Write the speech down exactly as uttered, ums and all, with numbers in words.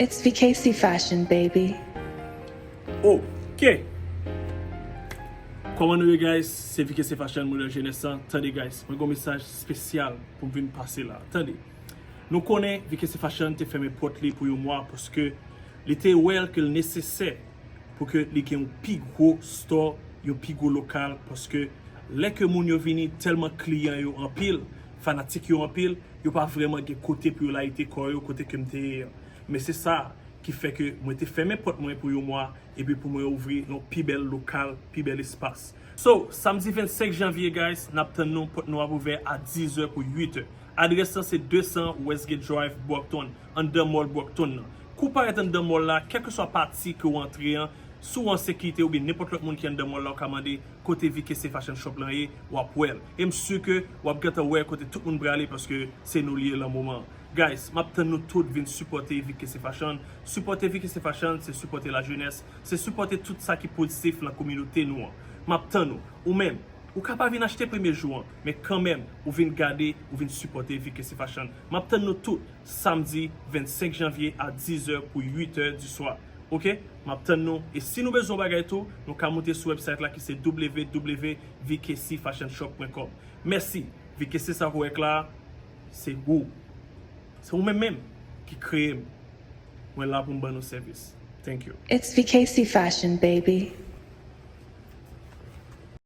It's V K C Fashion, baby. Ok. Kòman nou ye, guys? Se V K C Fashion, modèl jenès lan. Tande, guys, mwen gen yon mesaj espesyal pou m vin pase la. Tande. Nou konnen V K C Fashion te fèmen pòt li pou yon mwa paske li te wè ke l nesesè pou ke li gen yon pi gwo store, yon pi gwo lokal, paske lè ke moun yo vini, tèlman kliyan yo anpil, fanatik yo anpil, yo pa vrèman gen kote pou yo layite kò yo kote ke m te ye an. Men se sa ki fè ke mwen te fèmen pòt mwen pou yon mwa, epi pou mwen ouvri yon pi bèl lokal, pi bèl espas. So, samdi vennsenk janvye, guys, n ap tann nou, pòt nou ap ouvè a dizè pou uitè. Adrès lan se de san Westgate Drive, Brockton, anndan mall Brockton nan. Kou w parèt anndan mall la, kèlkeswa pati ke w antre an, si w an sekirite oubyen nenpòt lòt moun ki anndan mall la, w ka mande kote V K C Fashion Shop lan ye, w ap wè l. E m si ke w ap gentan wè kote tout moun prale paske se nou l ye lan moman an. Guys, m ap tann nou tout vin sipòte V K C Fashion. Sipòte V K C Fashion, se sipòte lajenès, se sipòte tout sa ki pozitif lan kominote nou an. M ap tann ou. Ou menm, ou ka pa vin achte premye jou an, men kanmenm, ou vin gade, ou vin sipòte V K C Fashion. M ap tann nou tout samdi vennsenk janvye a dizè pou uitè di swa. Ok? M ap tann nou. E si nou bezwen yon bagay tou, nou ka moute sou website la ki se w w w V K C fashion shop point com. Mèsi. V K C sa w wè k la, se ou. Se ou menm menm ki kreye m. Mwen la pou m ban nou sèvis. Thank you. It's V K C Fashion, baby.